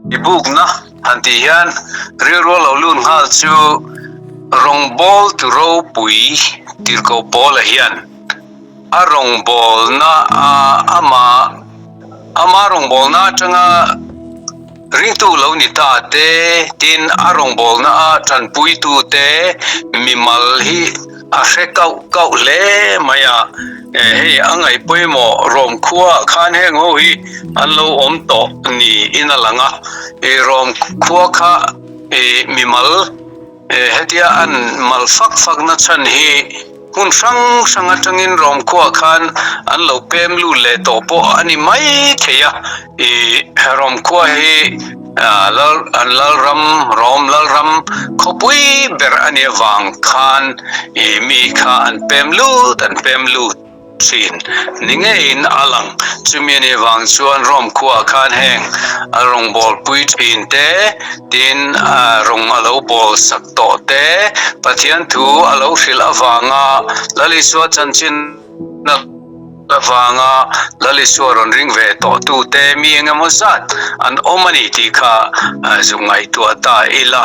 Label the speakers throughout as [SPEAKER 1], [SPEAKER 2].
[SPEAKER 1] I bukna han tih hian rilru a lo lut nghal chu rawngbawltu ropui Tirhkoh Paula hian a rawngbawlna a ama ama rawngbawlna atanga ringtu lo ni ta te tin a rawngbawlna a tanpuitu te mimal hi a hre kauh kauh hle mai a, hei a ngaih pawimawh Rom khua khan heng ho hi an lo awm tawh niin a lang a, Rom khua kha mimal hetia an mal fak fak na chhan hi hmun hrang hrang atangin Rom khua khan an lo pem lut leh tawh pawh a ni mai thei a, Rom khua hi an lalram Rom lalram khawpui ber a nih avang khan mi kha an pem lut an pem lut. Thin ni ngeiin a lang. Chumi a nih vang chuan Rome khuaah khan heng a rawngbawlpui thin te, tin rawng a lo bawl sak tawh te, Pathian thu a lo hrilh avanga Lal Isua chanchin avanga Lal Isua rawn ring ve tawh tu te mi eng emaw zat an awm a ni tih kha zuk ngaihtuah ta ila.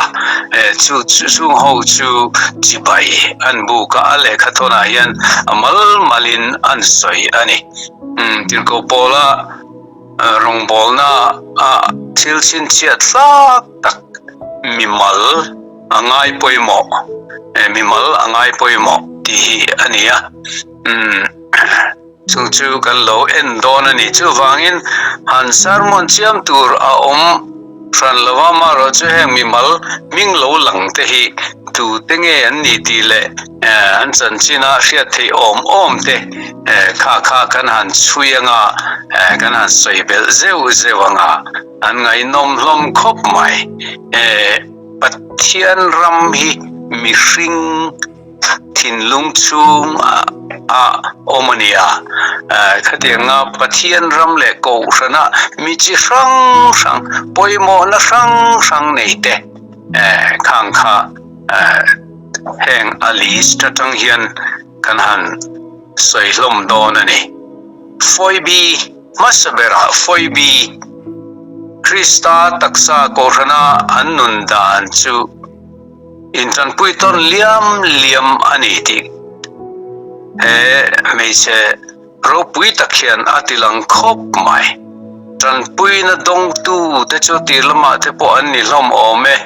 [SPEAKER 1] Chu chung ho chu chibai an buk a, a lehkha thawnah hian a mal malin an sawi a ni. Tirhkoh Paula rawngbawlna a thil chhinchhiat hlak tak mimal a ngai pawimawh, mimal a ngai pawimawh tih hi a ni a. Chung chu kan lo en dawn a ni. Chuvangin han sermon chiam tur a awm hran lo a, amaherawh chu heng mimal hming lo lang te hi tute nge an ni tih leh an chanchin a hriat theih awm awm te kha kha kan han chhui anga, kan han sawi belh zeuh zeuh anga an ngaihnawm hlawm khawp mai. Pathian ram hi mihring thinlung chhung a awm a ni a. Khatianga Pathian ram leh Kohhrana mi chi hrang hrang, pawimawhna hrang hrang nei te khang kha heng a list atang hian kan han sawi hlawm dawn a ni. Phoebe hmasa berah Phoebe, Krista taksa Kohhrana an nun dan chu Intanpui tawn liam liam a ni tih he hmeichhe ropui tak hian a ti lang khawp mai. Tanpuina dawngtu te chu tir lamah te pawh an ni hlawm awm e.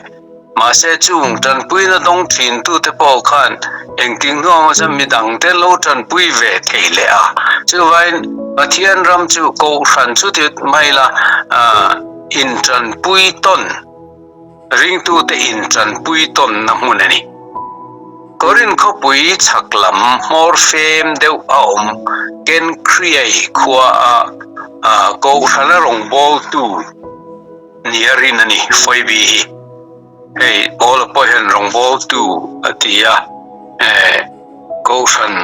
[SPEAKER 1] Mahse chung tanpuina dawng thin tu te pawh khan engtin hnuah maw chuan midang te lo tanpui ve thei leh a. Chuvangin Pathian ram chu Kohhran chu ti mai la intanpui tawn. Ringtute intanpui tawnna hmun a ni. Korin khawpui chhak lam hmawr fem deuh a awm Kenkriai khua a Kohhrana rawngbawltu nia rin a ni Phoebe hi. Hei Paula pawh hian rawngbawltu a ti a, Kohhran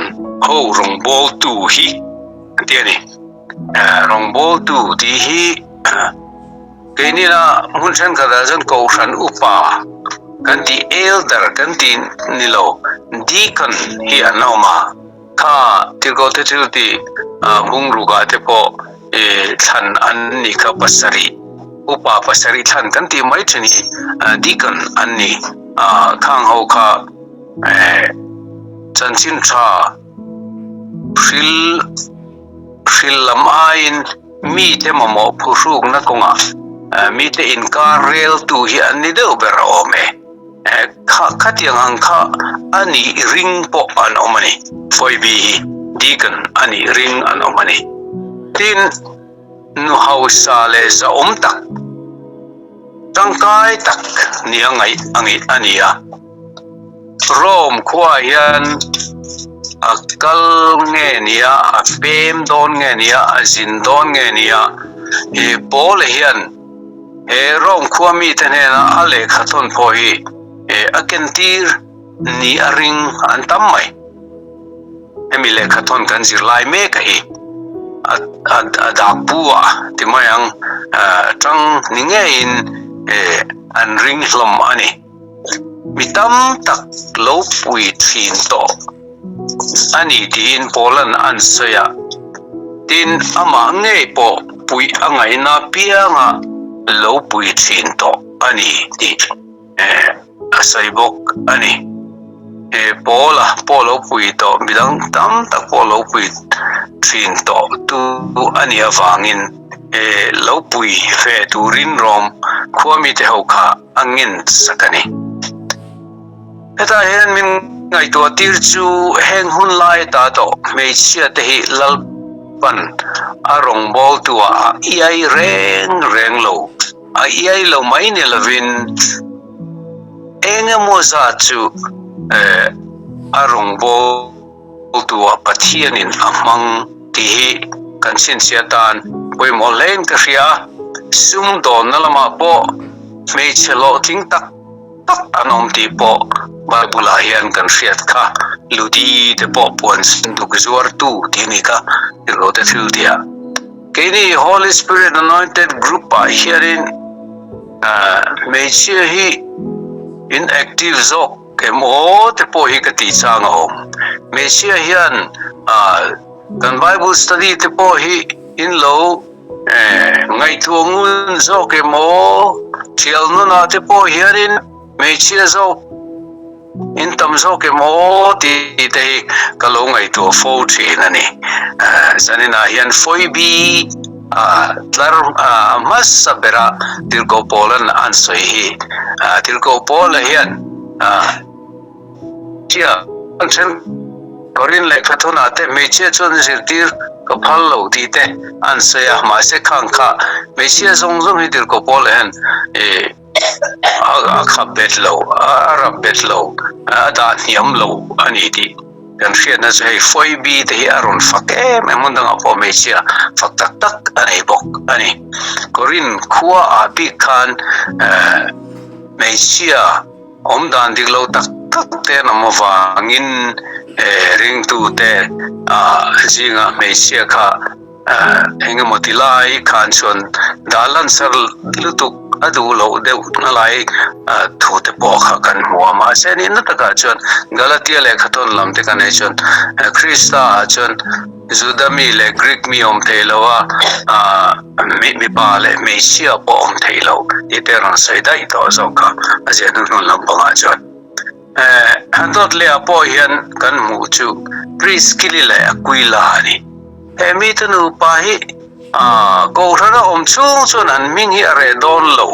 [SPEAKER 1] ho rawngbawltu hi a ti a ni. Rawngbawltu tih hi Keinina hmun thenkhatah chuan Kohhran upa kan tih elder kan tih ni lo deacon hi an awm a, kha tirhkoh te thil tih bungrukah te pawh thlan an ni kha pasarih upa pasarih thlan kan tih mai thin hi deacon an ni khang ho kha chanchin tha hril hril lam aiin Mite mamawh phuhrukna kawngah mite inkar reltu hi an ni deuh ber a awm e. Kha khatiang ang kha a nih ring pawh an awm a ni. Phoebe hi deacon a nih ring an awm a ni. Tin, nu hausa leh zahawm tak, tangkai tak nia ngaih a ni a. Rome khuaah hian a kal nge nia, a pem dawn nge nia, a zin dawn nge nia, he Paula hian he Rome khua mite hnena a lehkha thawn pawh hi a kentir ni a ring an tam mai. Hemi lehkha thawn kan zir lai mek a hi a dak pu a ti mai ang, tang ni ngeiin an ring hlawm a ni. Mi tam tak lo pui thin tawh a ni tiin Paula'n an sawi a, tin amah ngei pawh puih a ngaihna pianga. lo pui thin tawh a ni tih a sawi bawk a ni. He Paula pawh lo pui tawh midang tam tak pawh lo pui thin tawh tu a nih avangin lo pui ve turin Rom khua mite ho kha a ngen sak a ni. Hetah hian min ngaihtuah tir chu heng hun lai ata tawh hmeichhia te hi Lalpan a rawngbawltu ah a iai reng reng lo, a iai lo mai ni lovin eng emaw zat chu a rawngbawltu ah Pathianin a hmang tih hi kan chhinchhiah atan pawimawh hlein ka hria a, sumdawnna lamah pawh hmeichhe hlawhtling tak tak an awm tih pawh Bible ah hian kan hriat kha, Ludi te pawh puan sinduk zuartu tih a ni kha tirhkoh te thil tih ah. Keini Holy Spirit Anointed Group ah hianin hmeichhia hi in active zawk em aw te pawh hi ka tih chang a awm. Hmeichhia hian kan Bible study te pawh hi in lo Ngaihtuah ngun zawk emaw, thial nunah te pawh hianin hmeichhia zawk in tam zawk emaw tih te hi ka lo ngaihtuah fo thin a ni. Zaninah hian Phoebe tlar hmasa bera Tirhkoh Paula'n an sawi hi. Tirhkoh Paula hian Chia an then Korin lehkha thunah te hmeichhia chuan zirtir ka phal lo tih te an sawi a, mahse khang kha hmeichhia zawng zawng hi tirhkoh pawl hian ih a khap bet lo, a rap bet lo, a dah hniam lo a ni tih kan hriatna chu hei Phoebe te hi a rawn fak em em hmun dangah pawh hmeichhia fak tak tak a nei bawk a ni. Korin khua ah bik khan hmeichhia Awm dan dik lo tak tak te an awm avangin ringtute zinga hmeichhia kha eng emaw ti lai khan chuan dah lansar lutuk a duh loh deuh na lai thu te pawh kha kan hmu a. Mahse nihna takah chuan Galatia lehkhathawn lam te kan ei chuan Krista ah chuan Juda mi leh Greek mi awm thei lo a, mipa leh hmeichhia pawh awm thei lo tih te rawn sawi daih tawh zawk kha a ziah hnuhnun lampangah chuan. Dawt lehah pawh hian kan hmuh chu Priskili leh Aquila a ni. He mite nupa hi Kohhrana awm chhung chuan an hming hi a reh dawn lo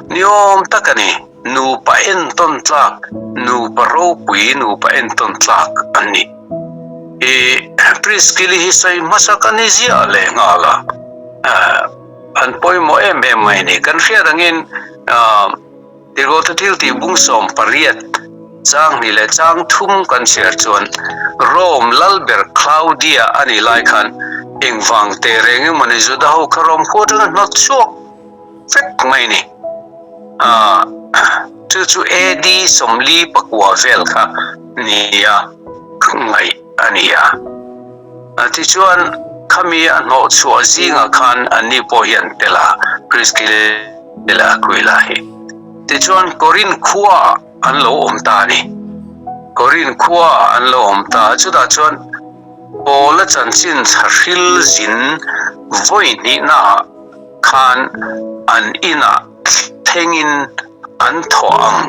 [SPEAKER 1] niawm tak a ni. Nupa entawn tlak, nupa ropui, nupa entawn tlak an ni. I Priskili hi sawi hmasa ka ni ziah leh nghal a, an pawimawh em em mai ni. Kan hriat angin Tirhkohte thil tih bung 18 chang hnih leh chang thum kan chhiar chuan Rome lalber Claudia a nih lai khan engvang teh reng emawni Juda ho kha Rome khua atanga hnawt chhuak vek mai ni. Chu chu AD 49 vel kha nia ngaih a ni a. Tichuan, khami a hnawh chhuah zingah khan anni pawh hi an tel a, Priskila leh Aquila hi. Tichuan, Korinth khuaah an lo awm ta a ni. Korinth khuaah an lo awm ta a, chutah chuan Paula chanchin thlahril zin vawi hnihnaah khan an inah thlengin an thawh ang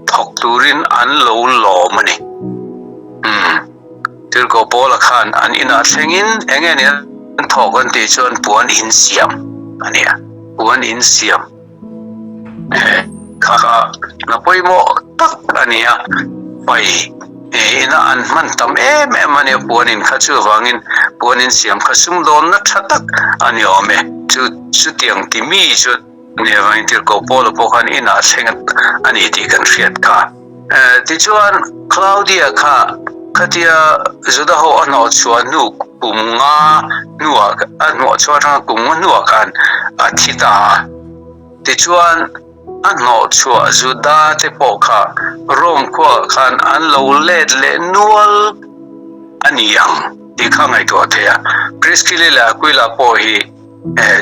[SPEAKER 1] thawk turin an lo lawm a ni. Umm, Tirhkoh Paula khan an inah thlengin eng nge ni an thawk an tih chuan puan in siam a nia, puan in siam. Kha kha hna pawimawh tak a ni a, pai ina an hman tam em em a nia puan in kha chuvangin puan in siam kha sumdawnna tha tak a ni awm e. Chu chutiang ti mi chu a nih avangin Tirhkoh Paula pawh khan inah thleng a ni tih kan hriat kha. Tichuan Claudia kha khatia Juda ho a hnawh chhuah hnu kum nga hnuah a hnawh chhuah atanga kum nga hnuah khan a thi ta a. Tichuan a hnawh chhuah Juda te pawh kha Rome khuaah khan an lo let leh nual a ni ang tih kha ngaihtuah thei a. Priskili leh Aquila pawh hi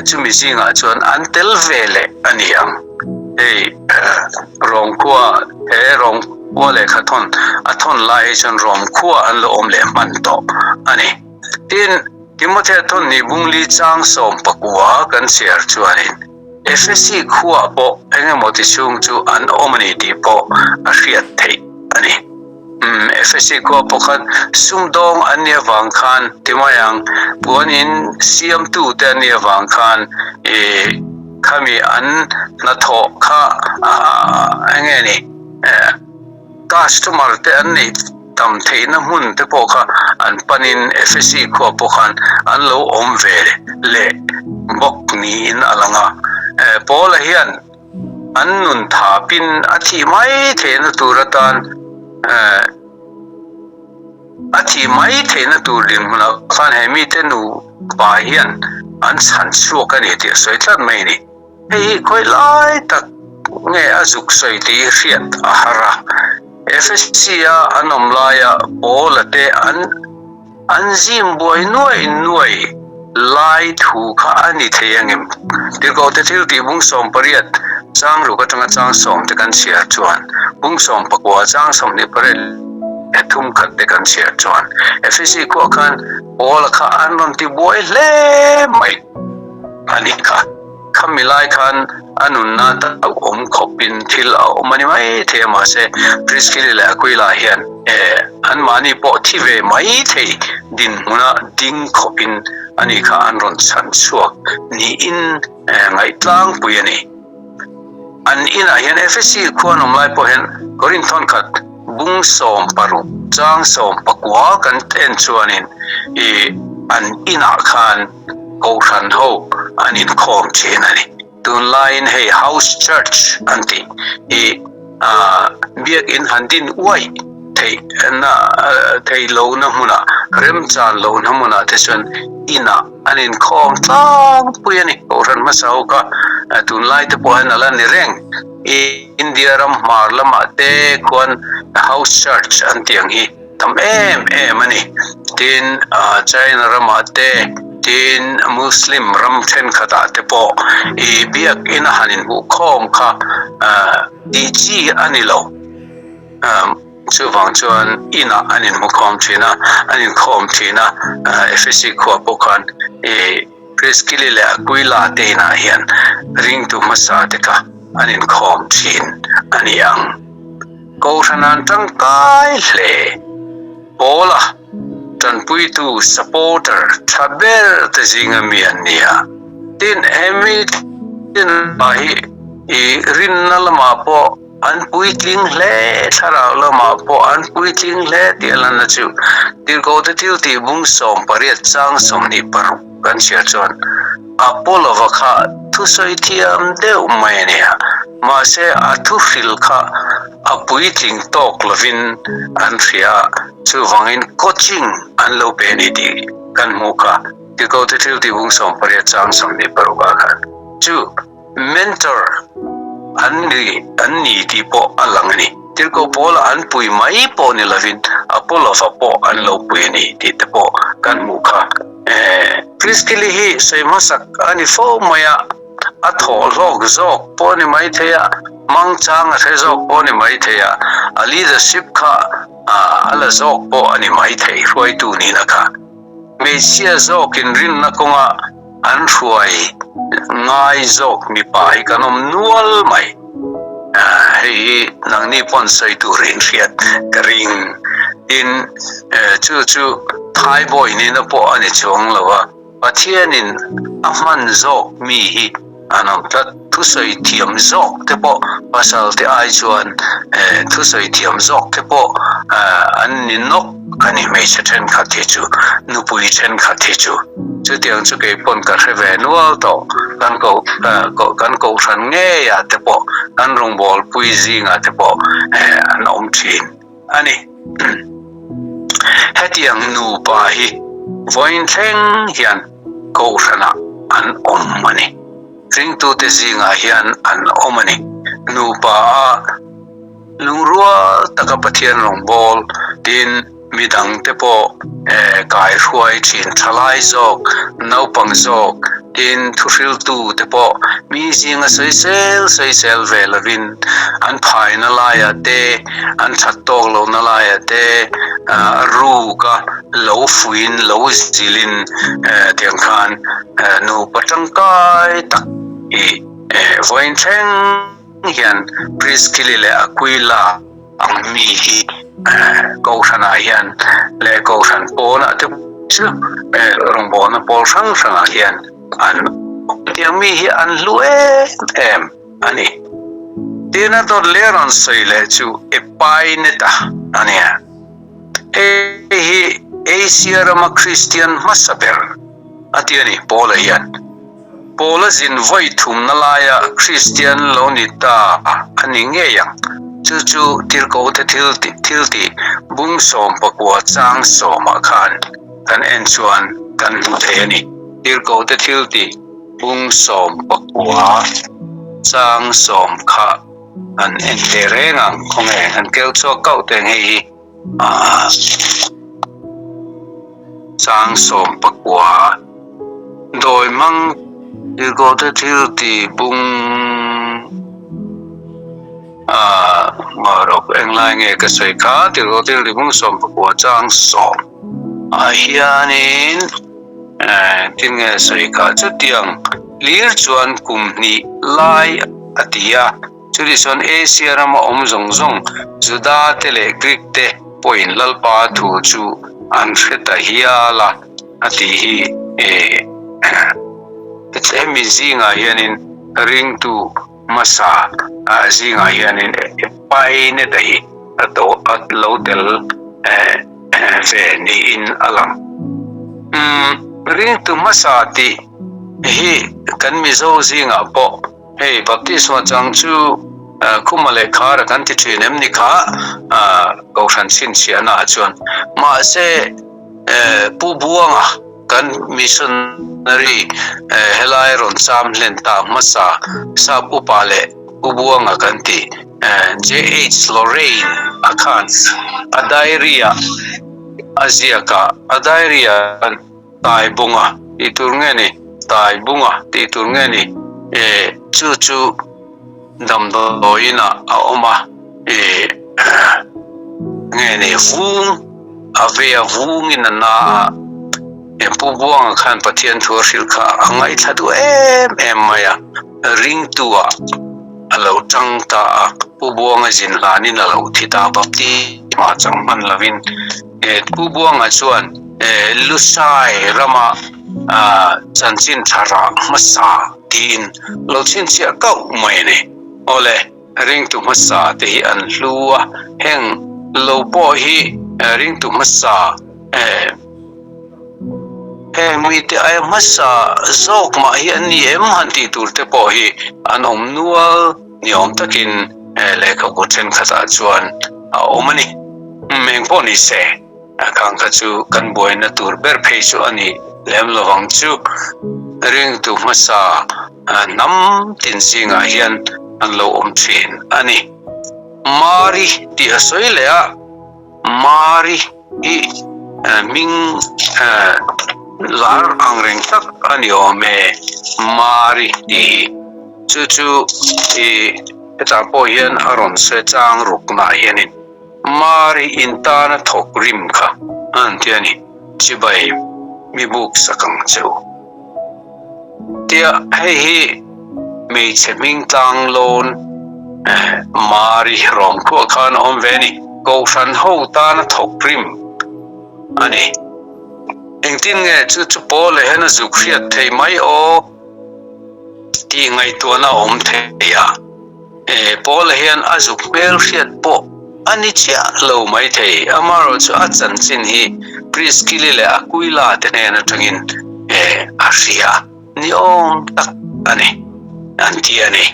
[SPEAKER 1] Chumi zingah chuan an tel ve leh a ni ang. Hei Rom khua, he Rom khua lehkha thawn a thawn lai hi chuan Rom khua an lo awm leh hman tawh a ni. Tin, Timothea thawn nih bungli chang 19 kan chhiar chuanin. Efesi khuaah pawh eng emaw ti chhung chu an awm a ni tih pawh a hriat theih a ni. Umm, Efesi khua pawh khan sumdawng an nih avang khan ti mai ang, puanin siamtute an nih avang khan ih khami an hnathawh kha eng nge ni customer te an neih tam theihna hmun te pawh kha an panin Efesi khua pawh khan an lo awm ve leh bawk niin a lang a. Paula hian an nun thapin a thih mai theihna tur atan a thih mai theihna tur dinhmunah khan he mite nupa hian an chhan chhuak a ni tih a sawi tlat mai a ni. Hei hi khawi lai tak nge a zuk sawi tih hi hriat a har a. FSC-a an awm laia Paula te an an zim buai nuai nuai lai thu kha a ni thei angem? Tirhkohte thil tih bung 18 chang ruk atanga chang 10 te kan chhiar chuan bung 19 chang 28 leh thum khat te kan chhiar chuan FSC khuah khan Paula kha an rawn ti buai hle mai. A ni kha. Khami lai khan a nunna tauh awm khawpin thil a awm a ni mai thei a, mahse Priscilla leh Aquila hian anmahni pawh thi ve mai thei dinhmuna ding khawpin a ni kha an rawn chhan chhuak niin ngaihtlangpui a ni. An inah hian Efesi khua an awm lai pawh hian Korinth khat bung 16 chang 19 kan en chuanin ih an inah khan Kohhran ho an inkhawm thin a ni. Tunlaiin hei House Church an tih hi biakin han din uaih theihna theih lohna hmunah remchan lohna hmunah te chuan inah an inkhawm tlangpui a ni. Kohhran hmasa ho kha tunlai te pawh hian a la ni reng. India ram hmar lamah te khuan House Church an tih ang hi. Tam em em a ni. Tin, China ramah te, tin Muslim ram thenkhatah te pawh i biakina han inhmuhkhawm kha tih chi a ni lo. Chuvang chuan inah an inhmukhawm thin a, an inkhawm thin a, Efesi khua pawh khan i Priskili leh Aquila te inah hian ringtu hmasa te kha an inkhawm thin a ni ang. Kohhran an tangkai hle. Paula tanpuitu, supporter, tha ber te zinga mi an ni a. Tin, he meeting ah hi i rinna lamah pawh an puitling hle, thlarau lamah pawh an puitling hle tih a lanna chu Tirhkohte thiltih bung 18 chang 26 kan hria chuan Apollo-a kha thusawi thiam deuh mai a nia, mahse a thuhril kha a puitling tawk lovin an hria a, chuvangin coaching an lo pe a ni tih kan hmuh kha, Tikote thil tih bung 18 chang 26 ah khan chu mentor an ni an ni tih pawh a lang a ni. Tirhkoh Paula an pui mai pawh ni lovin Apollo-a pawh an lo pui a ni tih te pawh kan hmuh kha. Priskili hi sawi hmasak a ni fo mai a, a thawh hlawk zawk pawh a ni mai thei a, mangchang a hre zawk pawh a ni mai thei a, a leadership kha a la zawk pawh a ni mai thei hruaitu nihna kha. Hmeichhia zawkin rinna kawnga an hruai ngai zawk mipa hi kan awm nual mai. Hei hi nangni pawn sawi tur in hriat ka ring. Tin, chu chu Thaibawi nihna pawh a ni chuang lo a, Pathianin a hman zawk mi hi an awm tlat. Thusawi thiam zawk te pawh pasal te ai chuan thusawi thiam zawk te pawh an ni nawk a ni hmeichhe thenkhat hi chu, nupui thenkhat hi chu. Chutiang chu kei pawn ka hre ve nual tawh, kan ko kan kohhran ngeiah te pawh, kan rawngbawlpui zingah te pawh an awm thin a ni. Hetiang nupa hi vawiin thleng hian kohhranah an awm a ni. Ringtute zingah hian an awm a ni. Nupa a lungrual taka Pathian rawngbâwl tin mi dangte pawh kaihruai thin thalai zawk, naupang zawk tin thuhriltute pawh mi zinga sawisel sawisel ve lovin an phaina laiah te, an that tawk lohna laiah te a ruka lo fuiin lo zilhin tiang khan Nupa tangkai tak hi Vawiin thleng hian Priskili leh Aquila ang mi hi Kohhranah hian leh Kohhran pawnah te chu rawngbawlna pawl hrang hrangah hian an tiang mi hi an hlu em em a ni. Tin a dawt leh rawn sawi leh chu Epaineta a nia. Hei hi Asia rama Kristian hmasa ber a ti a ni Paula hian. Paula zin vawi thumna laia Kristian lo ni ta a ni ngei ang. Chu chu Tirhkohte thil thiltih bung 19 chang sawmah khan kan en chuan kan hmu thei a ni. Tirhkohte thiltih bung 19 chang sawm kha an en teh reng ang. Khawnge an keu chhuak kauh teng hei hi. Chang 19 dawi hmang tirhkohte thil ti bung rawk englai nge ka sawi kha tirhkoh thil ti bung 19 chang sawm ah hianin tin nge sawi kha chutiang lir chuan kum hnih lai a ti a. Chutih chuan Asia rama awm zawng zawng Juda te leh Greek te pawhin Lalpa thu chu an hre ta hial a, a tih hi hemi zingah hianin ringtu hmasa zingah hianin Epaineta hi a lo tel ve niin a lang. Ringtu hmasa tih hi kan Mizo zingah pawh Hei baptisma chang chu Khuma leh Khara kan ti thin em ni kha Kohhran chhinchhiahna ah chuan. Mahse Pu Buanga kan missionary helai rawn cham hlen ta hmasa sap upa leh Pu Buanga kan ti JH Lorraine a khan a diary ah a ziak a, a diary ah Tai bunga tih tur nge ni? Tai bunga tih tur nge ni? E, chu chu damdawiin ah a awm a, e, nge ni vung a vei a vungin a na a, e, Pu Buanga khan Pathian thu a hrilh kha a ngaithla duh em em mai a, ringtu ah a lo tang ta a, Pu Buanga zin hlanin a lo thi ta baptisma chang hman lovin. Pu Buanga chuan Lusai rama chanchin tha rah hmasa tiin lo chhinchhiah kauh mai a ni. Awle, ringtu hmasa te hi an hlu a, heng lo pawh hi ringtu hmasa heng mite aia hmasa zawk mah hi an ni em han tih tur te pawh hi an awm nual ni awm takin lehkhabu thenkhatah chuan a awm a ni. Eng pawh ni se, khang kha chu kan buaina tur ber phei chu a ni lem lovang chu. Ringtu hmasa hnam tin zingah hian an lo awm thin a ni. Mari tih a sawi leh a, Mari hi hming lar ang reng tak a ni awm e, Mari tih hi. Chu chu hetah pawh hian a rawn sawi chang ruknaah hianin. Mari in tana thawk rim kha an ti a ni, Chibai mi buk sak ang che u. Tia hei hi hmeichhe hming tlang lawn Mari rawng khuah khan a awm ve a ni, Kohhran ho tana thawk rim a ni. Engtin nge chu chu Paula hian a zuk hriat thei mai aw tih ngaihtuahna a awm thei a. He Paula hian a zuk hmel hriat pawh a ni chiah lo maithei, amaherawh chu a chanchin hi Priskili leh Aquila te hnen atangin a hria ni awm tak a ni, an ti a ni.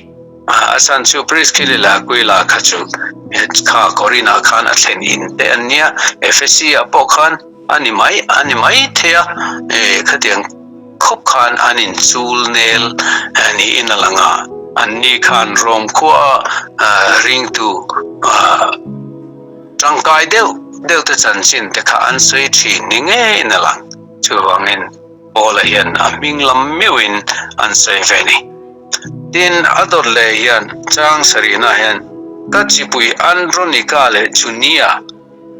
[SPEAKER 1] A chhan chu Priskili leh Aquila kha chu kha Korinah khan a thlen in te an nia, Ephesi ah pawh khan A ni mai, a ni mai thei a, khatiang khawp khan an inchul nel niin a lang a, anni khan Rom khua ringtu tangkai deuh deuh te chanchin te kha an sawi thin ni ngeiin a lang. Chuvangin Paula hian a hming lam meuhin an sawi ve ni. Tin, a dawt leh hian chang sarihna hian ka chipui Andronika leh Junia,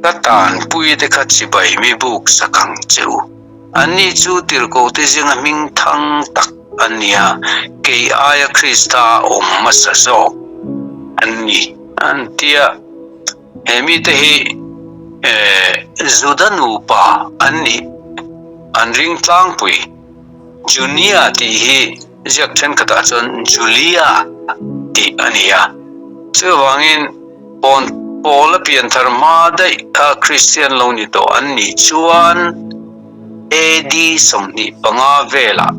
[SPEAKER 1] Ka tanpui te kha chibai mi buk sak ang che u. Anni chu tirhkohte zinga hming thang tak an ni a. Kei aia Krista a awm hmasa zawk an ni an ti a. He mite hi Juda nupa an nih an ring tlangpui. Junia tih hi ziak thenkhatah chuan Julia tih a ni a. Chuvangin pawn Paula pianthar hma daih kha Kristian lo ni tawh an nih chuan AD 25 velah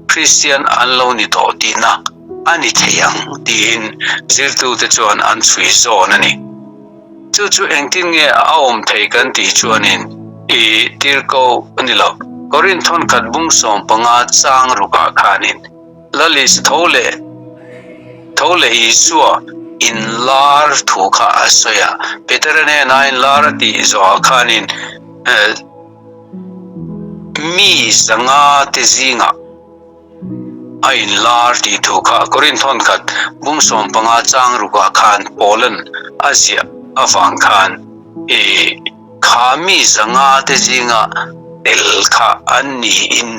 [SPEAKER 1] Kristian an lo ni tawh tihna a ni thei ang tiin zirtute chuan an chhui zawn a ni. Chu chu engtin nge a awm thei kan tih chuanin i tirko a ni lo. Korinth thawnkhat bung 15 chang rukah khanin Lalis tho leh tho leh Isua inlar thu kha a sawi a. Petera hnenah inlar a tih zawhah khanin mi 500 te zingah A inlar tih thu kha Korinth thawnkhat bung 15 chang rukah khan Paulan a ziah avang khan i kha mi 500 te zinga tel kha an niin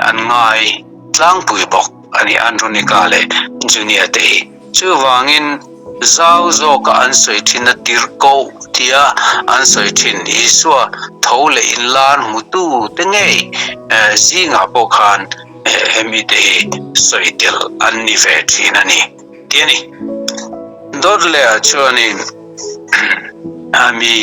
[SPEAKER 1] an ngai tlangpui bawk a ni Andronika leh Junia te hi. Chuvangin zau zawka an sawi thin a tirhkoh tia an sawi thin Isua tho leh inlar hmutu te ngei zingah pawh khan hemi te hi sawi tel an ni ve thin a ni tih a ni. Dawt lehah chuanin mi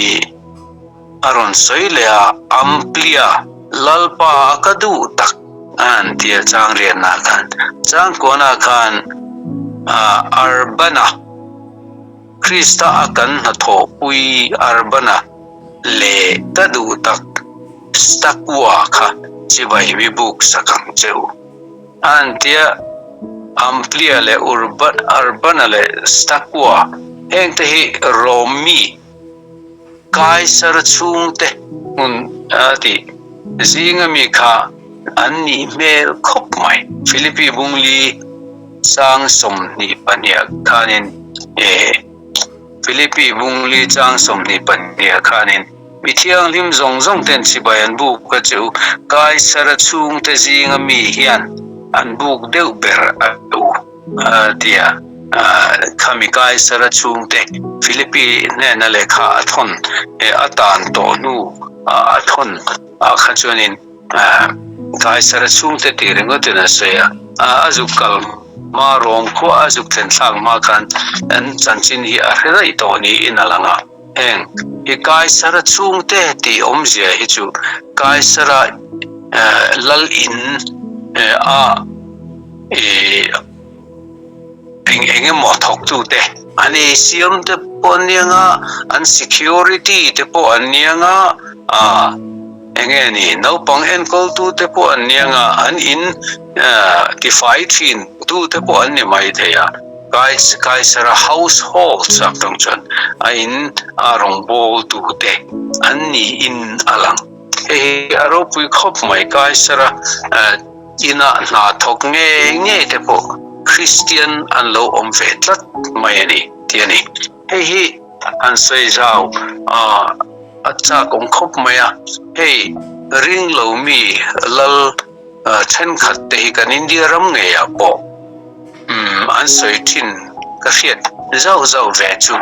[SPEAKER 1] A rawn sawi leh a, Amplia, Lalpa a ka duh tak an ti a chang riatnah khan. Changkuanah khan Arbana, Krista a kan hnathawhpui Arbana leh ka duh tak Stakua kha chibai mi buk sak ang che u. An ti a, Amplia leh Arbana leh Stakua hengte hi Rom mi Kaisar chhungte hmun a tih zinga mi kha an nih hmel khawp mai. Philippi bungli chang 22 ah khanin e Philippi bungli chang 22 ah khanin mi thianghlim zawng zawng ten chibai an buk a che u. Kaisara chhungte zinga mi hian an buk deuh ber a u. Tia khami Kaisara chhungte Philippi hnena lehkha a thawn a tan tawh hnu a thawn ah kha chuanin Kaisara chhungte tih ringawtin a sawi a, a zuk kal hma Rom khua a zuk thlen thlak hma khan an chanchin hi a hre daih tawh niin a lang a. Heng hi Kaisara chhungte tih awmzia hi chu Kaisara lal in a Eng eng emaw thawktute an ei siam te pawh an ni anga, an security te pawh an ni anga, ah eng nge ni naupang enkawltu te pawh an ni anga, an in tifai thin tu te pawh an ni mai thei a. Kaisara household chak dang chuan a in a rawngbawltu te an niin a lang. Hei hi a ropui khawp mai Kaisara. Inah hna thawk ngei ngei te pawh Kristian an lo awm ve tlat mai a ni tih a ni. Hei hi an sawi zau a chak awm khawp mai a, hei ring lo mi lal thenkhat te hi kan India ram ngeiah pawh an sawi thin ka hriat zauh zauh ve chu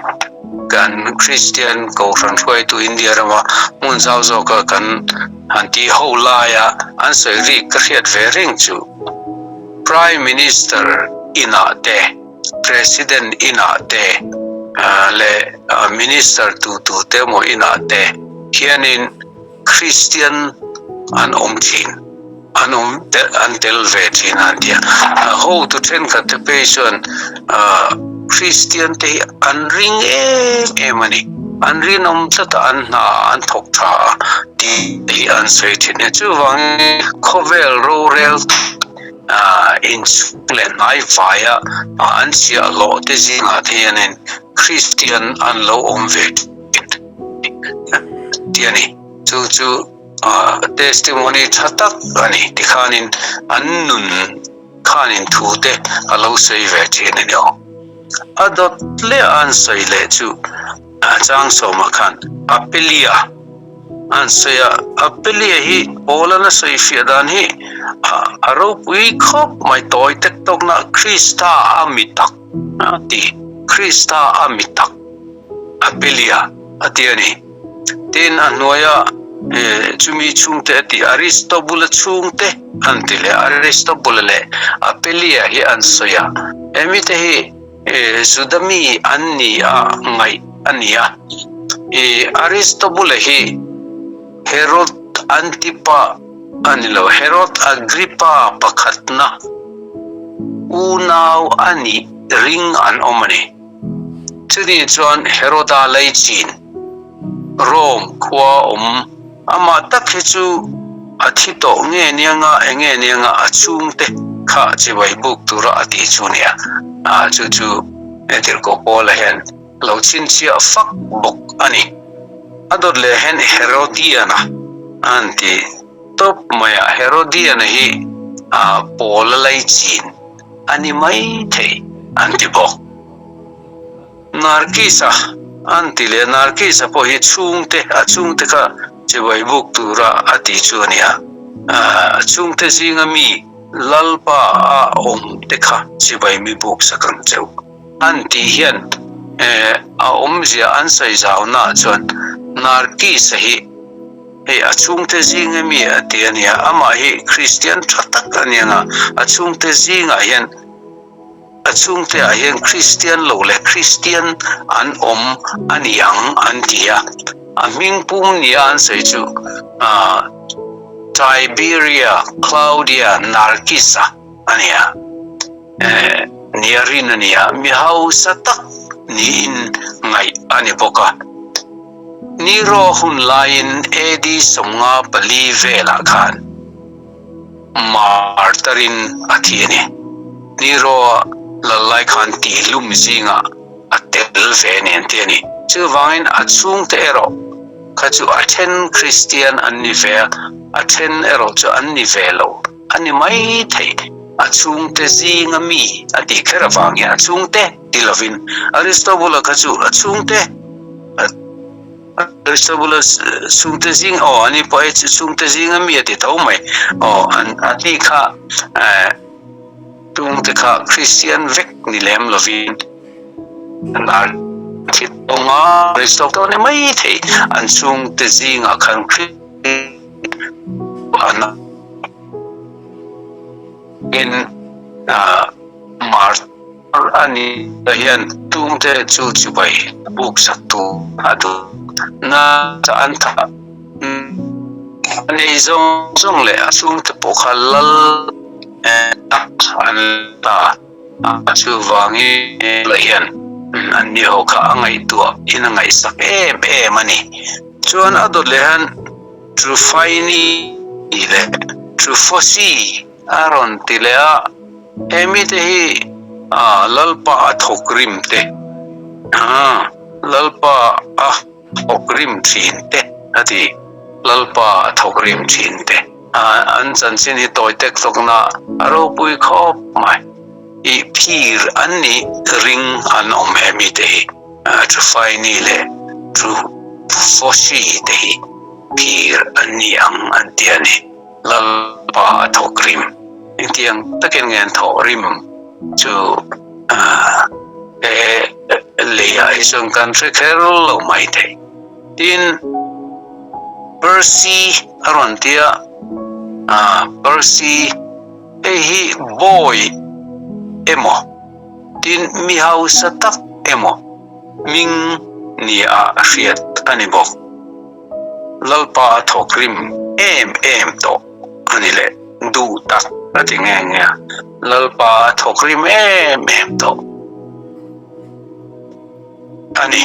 [SPEAKER 1] kan Kristian Kohhran hruaitu India rama hmun zau zawka kan han tih ho laia an sawi rik ka hriat ve reng chu Prime Minister inah te, President inah te leh Minister tu tu te emaw inah te hianin Kristian an awm thin, an awm an tel ve thin a an ti a. Hotu thenkhat te phei chuan Kristian te hi an ring em em a ni. An rinawm tlat a, an hna an thawk tha a tih hi an sawi thin a. Chuvangin khawvel rorel inchhung leh hnaivai a an chhiahhlawh te zingah te hianin Kristian an lo awm ve thin. Tih a ni. Chu chu testimony tha tak a ni. Tikhanin an nun khanin thu te a lo sawi ve thin a ni aw. A dawt leh a an sawi leh chu chang sawma khan Apelia. An sawi a, Apelia hi Paula'n a sawi fiah dan hi a ropui khawp mai tawi tek tawkna Krista a mi tak a ti, Krista a mi tak Apelia a ti a ni. Tin, a hnuaia chumi chhungte a ti, Aristobula chhungte an ti leh Aristobula leh Apelia hi an sawi a, he mite hi Juda mi an ni a ngaih a ni a. Aristobule hi Herod Antipa a ni lo, Herod Agrippa pakhatna unau a nih ring an awm a ni. Chuni chuan Heroda Leichin, Rome khua awm amah tak hi chu a thi tawh nge nianga enge nianga a chhungte kha chibai buk tura a tih chu nia. Ah chu chu Tirhkoh Paula hian a lo chhinchhiah fak bawk a ni. A dawt leh hian Herodiana an ti tawp mai a, Herodiana hi Paula Leichin a ni mai thei an ti bawk. Narkis-a an ti leh Narkis-a pawh hi chhungte, a chhungte kha chibai buk tura a tih chu a nia. A chhungte zinga mi Lalpa a awm te kha chibai mi buk sak ang cheu an tih hian a awmzia an sawi zaunaah chuan Narkis-a hi hei a chhungte zinga mi a ti a nia, amah hi Kristian tha tak a nia nga, a chhungte zingah hian A chhungte ah hian Kristian lo leh Kristian an awm a ni ang an ti a, a hming pum nia an sawi chu Tiberia Claudia Narcissa a ni a, nia rin a ni a, mi hausa tak niin ngaih a ni bawk a. Nero hun laiin AD 54 velah khan, Martarin a thi a ni. Nero-a lal lai khan tihlum zingah a tel ve nen ti a ni. Chuvangin a chhungte erawh kha chu a then Kristian an ni ve a, a then erawh chu an ni ve lo a ni mai thei. A chhungte zinga mi a tih kher avang hian a chhungte ti lovin Aristobula kha chu a chhungte a Aristobulus chhungte zing aw ani pawh hei chu chhungte zinga mi a ti tho mai aw an a tih kha eh chhungte kha Kristian vek ni lem lovin an ar thi tawng a Aristobulus ni mai thei an chhungte zingah khan an in ah mar A ni hian tumte chu chibai buk sak tur a duh na an thah a nei zawng zawng leh a chhungte pawh kha lal tak an ta a, chuvangin la hian an ni ho kha a ngaihtuah in a ngaihsak em em a ni. Chuan a dawt leh hian Trufaini leh Trufosi A rawn ti leh a, He mite hi Lalpa a thawk rim te, Lalpa a thawk rim thin te a ti, Lalpa a thawk rim thin te. An chanchin hi tawi tek tawkna a ropui khawp mai. I phir an nih ring an awm he mite hi, Trufaini leh Trufosi te hi phir an ni ang an ti a ni. Lalpa a thawk rim. Engtiang takin nge an thawh rim chu he leiah hi chuan kan hre kher lo mai thei. Tin, Percy a rawn ti a, Percy hei hi bawi emaw, tin mi hausa tak emaw hming nia a hriat a ni bawk. Lalpa a thawk rim em em tawh a ni leh duh tak a ti nge nge a, Lalpa a thawk rim em em tawh a ni.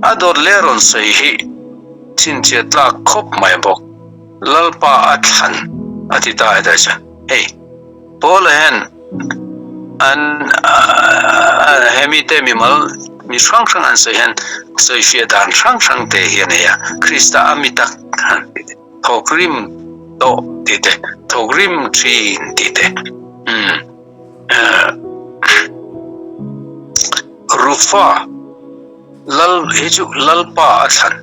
[SPEAKER 1] A dawt leh rawn sawi hi chhinchhiah tlak khawp mai bawk, Lalpa a thlan a ti ta hetah chuan hei. Paula hian an hemi te mimal mi hrang hrang an sawi hian sawifiah dan hrang hrang te hi a nei a, Krista a mi tak thawk rim tawh tih te, thawk rim thin tih te, umm Rufa lal hi chu Lalpa a thlan.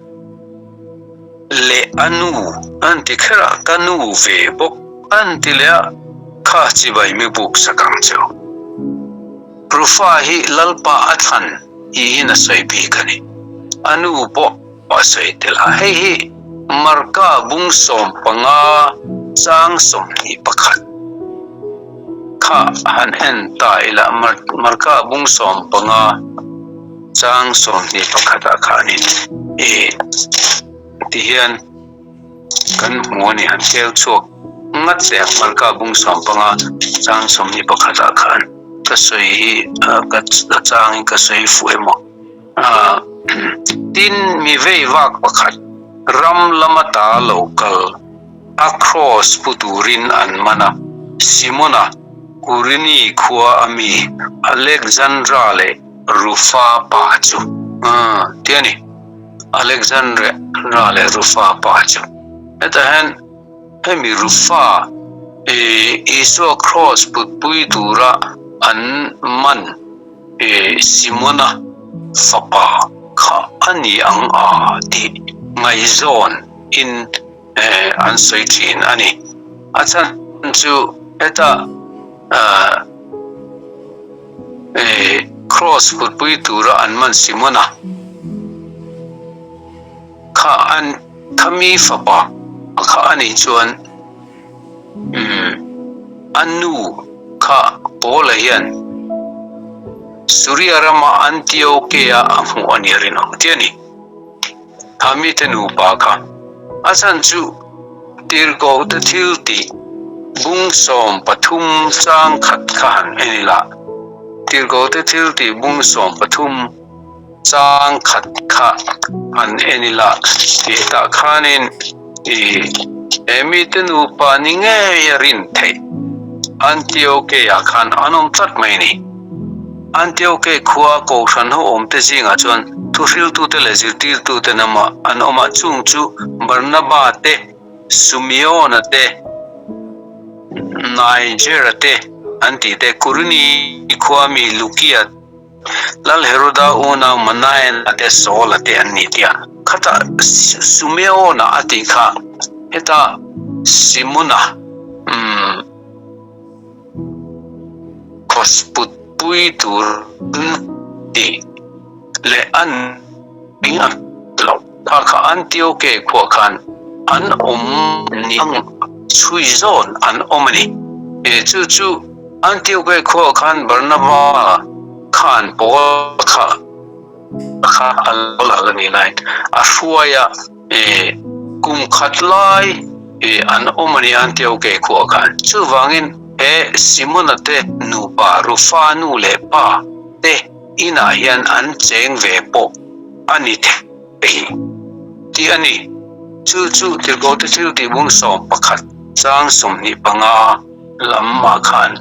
[SPEAKER 1] Leh a nu an ti kher a, ka nu ve bawk an ti leh a, kha chibai mi buk sak ang chu. Rufa hi Lalpa a thlan tiin a sawi bik a ni. A nu pawh a sawi tel a, hei hi Marka bung 15 chang 21 kha han en ta ila, Marka bung 15 chang 21 ah khanin i ti hian kan hmu a ni, han tel chhuak ngat che ang Marka bung 15 chang 21 ah khan ka sawi hi ka changin ka sawi fuh emaw. Tin, mi vei vak pakhat ram lama ta lo kal a kraws pu turin an man a, Simona, Kurini khua a mi Alexandra leh Rufa pa chu ti a ni. Alexandra leh Rufa pa chu hetah hian hemi Rufa Isua kraws putpui tura an man Simona fapa kha a ni ang a tih ngaihzawn in an sawi thin a ni. A chhan chu heta Kraws putpui tura an man Simona kha an kha mi fapa kha a nih chuan a nu kha Paula hian Suria rama Antiokea a hmuh a nih a rinawm tih a ni. Kha mite nupa kha a chhan chu tirhkohte thil tih bung 13 chang khat kha han en ila, tirhkohte thil tih bung 13 chang khat kha han en ila tih tah khanin i he mite nupa ni ngei a rin theih Antiokei-ah khan an awm tlat mai a ni. Antiokei khua Kohhran ho awmte zingah chuan thuhriltute leh zirtirtute namah an awm a, chung chu Barnaba te, Sumeona te, Nigera te an tih te, Kurini khua mi Lukia, Lal Heroda unau Manaena te, Saula te an ni tia. Khatah Sumeona a tih kha heta Simona, umm. Khawsput pui tur tih leh an ning a loh kha kha Antioke khuah khan an awm ni ang chhui zawn an awm a ni. Chu chu Antioke khuah khan Barnaba khan Paul kha kha a lo lal a nih laiin a hruai a. Kum khat lai an awm a ni Antioke khuah khan. Chuvangin he Simona te nupa Rufa nu leh pa te inah hian an cheng ve pawh a ni thei tih a ni. Chu chu Tirhkohte thil tih bung 11 chang 25 lamah khan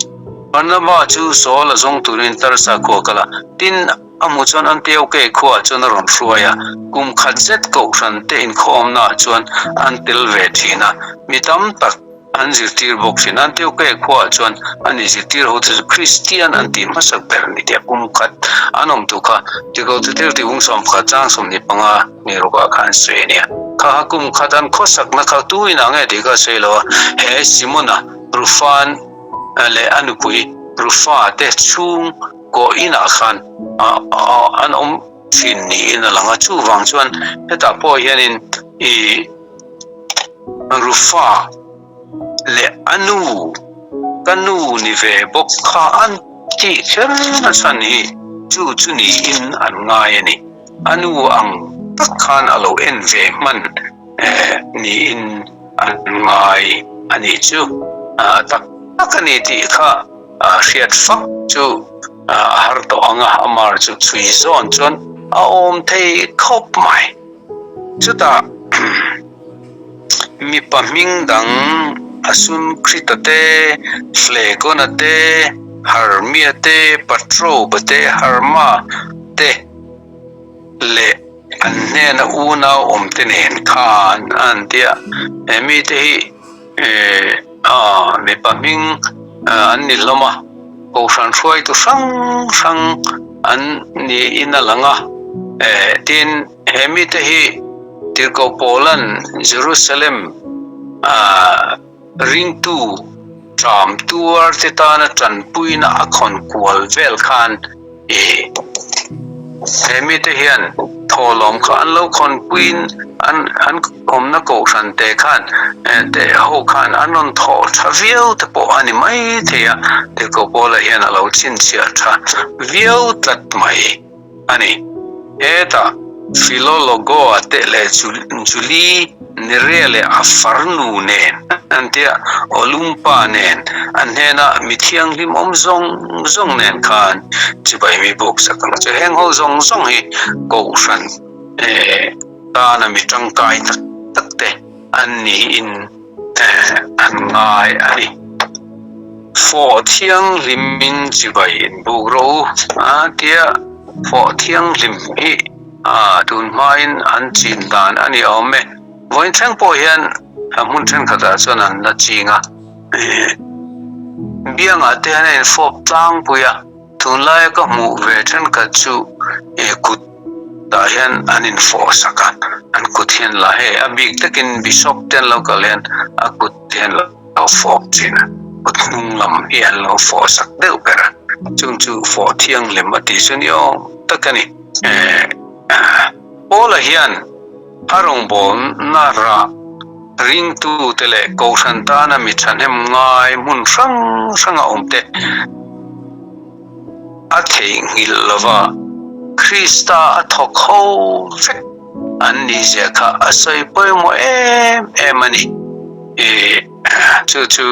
[SPEAKER 1] Barnaba chu Saul a zawng turin Tarsa khuaa kal a, tin, A hmuh chuan Antioke khuaah chuan a rawn hruai a, kum khat zet kohhran te inkhawmnaah chuan an tel ve thin a, mi tam tak an zirtir bawk thin. Antioke khuaah chuan ani zirtir ho te chu Kristian an tih hmasak ber ni tia kum khat an awm tu kha Tikote thil tih hung 11 chang 25 ni rukah khan sawi a nia. Kha kha kum khat an khawsakna kha tu inah nge tih kha a sawi lo a, he Simona Rufan leh a nupui Rufa te chhung Kaw inah khan an awm thin niin a lang a, chuvang chuan hetah pawh hianin i Rufa leh a nu, ka nu ni ve bawk kha an tih kher na chhan hi chu chu niin an ngai a ni. A nu ang tak khan a lo en ve hman niin an ngai a nih chu. Tak tak a ni tih kha. Hriat fak chu a har tawh ang a, Amar chu chhui zawn chuan a awm thei khawp mai. Chutah mipa hming dang Asunkrita te, Flegona te, Hermia te, Patroba te, Herma te leh an hnena unau awmte nen khan an ti a, he mite hi Mipa hming an ni hlawm a, Kohhran hruaitu hrang hrang an niin a lang a, tin he mite hi Tirhkoh Paula'n Jerusalem ringtu ṭam tuar te tana ṭanpuina a khawn kual vel khan i he mite hian thawhlawm kha an lo khawnpuiin an an awmna kohhran te khan te ho khan an rawn thawh tha viau te pawh a ni mai thei a, Tirhkoh Paula hian a lo chhinchhiah tha viau tlat mai. a ni. Hetah Filologoa te leh Julie Nerea leh a farnu nen an tia Olumpa nen an hnena mi thianghlim awm zawng zawng nen khan chibai mi buk sak ang che. Heng ho zawng zawng hi Kohhran tana mi tangkai tak tak te an niin an ngai a ni. Fawh thianghlimin chibai inbuk rawh u a tia fawh thianghlim hi a tun hmain an chin dan a ni awm e. Vawiin thleng pawh hian hmun thenkhatah chuan an la ching a, biangah te hian a infawp tlangpui a. Tunlaia ka hmuh ve thenkhat chu he kut tah hian an infawh sak a, an kut hian la hei a bik takin Bishop te an lo kal hian a kut te hian lo fawp thin a, kut hnung lam hi an lo fawh sak deuh ber a, chung chu fawh thianghlim a tih chu ni awm tak a ni. Paula hian a rawngbawlna rah ringtute leh kohhran tana mi thahnem ngai hmun hrang hranga awmte a theihnghilh lova, Krista a thawk ho vek an nihzia kha a sawi pawimawh em em a ni. Chu chu.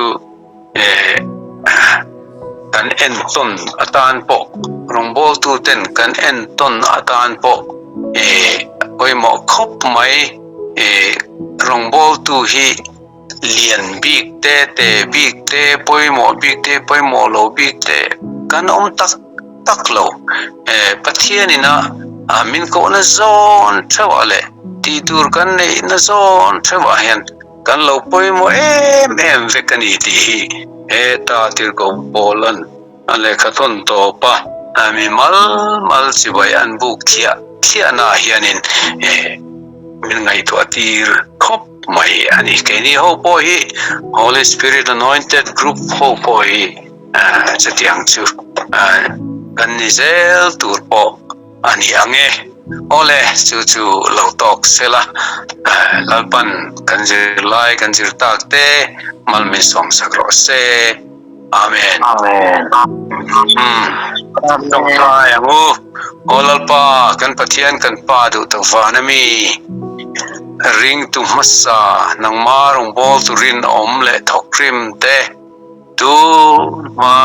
[SPEAKER 1] Kan entawn atan pawh rawngbawltu ten kan entawn atan pawh pawimawh khawp mai. Rawngbawltu hi lian bik te, te bik te, pawimawh bik te, pawimawh lo bik te kan awm tak tak lo. Pathianin a min kohna zawn theuhah leh tih tur kan neihna zawn theuhah hian Kan lo pawimawh em em vek a ni tih hi heta Tirhkoh Paula'n a lehkha thawn tawp a, mi mal mal chibai an buk thliah thliahnaah hianin min ngaihtuah tir khawp mai a ni. Keini ho pawh hi Holy Spirit Anointed Group ho pawh hi chutiang chu kan ni zel tur pawh A ni ang e. Awle, chu chu lo tawk se la, Lalpan kan zirlai kan zir tak te mal min sawm sak rawh se. Amen.
[SPEAKER 2] Amen.
[SPEAKER 1] Umm. Tawngtai ang u. Aw Lalpa, kan Pathian kan Pa duh tak van ami ringtu hmasa nangma rawngbâwl turin awm leh thawkrim te, Tu hma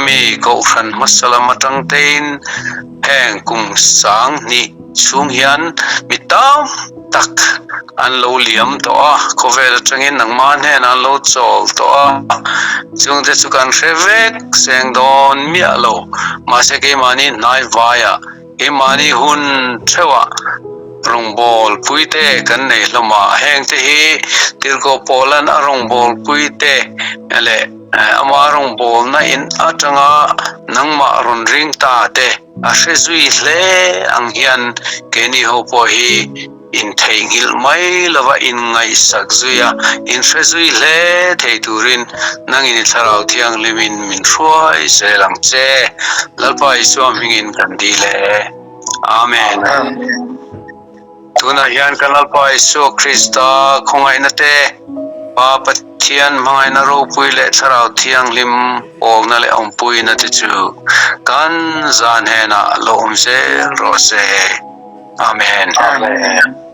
[SPEAKER 1] mi Kohhran hmasa lam atang tein heng kum sang hnih chhung hian mi tam tak an lo liam tawh a, khawvel atangin nangmah hnenah an lo chawl tawh a, chungte chu kan hre vek seng dawn miah lo. Mahse keimahni hnai vaiah Keimahni hun theuhah rawngbâwl puite kan nei hlawm a, hengte hi Tirhkoh Paula'n a rawngbâwl puite leh ama rawngbâwlna in aṭanga nangmah rawn ring ta te a hre zui hle ang hian keini ho pawh hi intheihnghilh mai lova inngaihsak zui a, inhre zui hle thei turin nangin i Thlarau Thianghlimin min hruai zel ang che. Lalpa Isua hmingin kan dil e. Amen. Tunah hian kan Lalpa Isua Krista khawngaihna te, Pa Pathian hmangaihna ropui leh Thlarau Thianghlim pawlna leh awmpuina te chu kan zan henah lo awm zel rawh se. Amen.
[SPEAKER 2] Amen.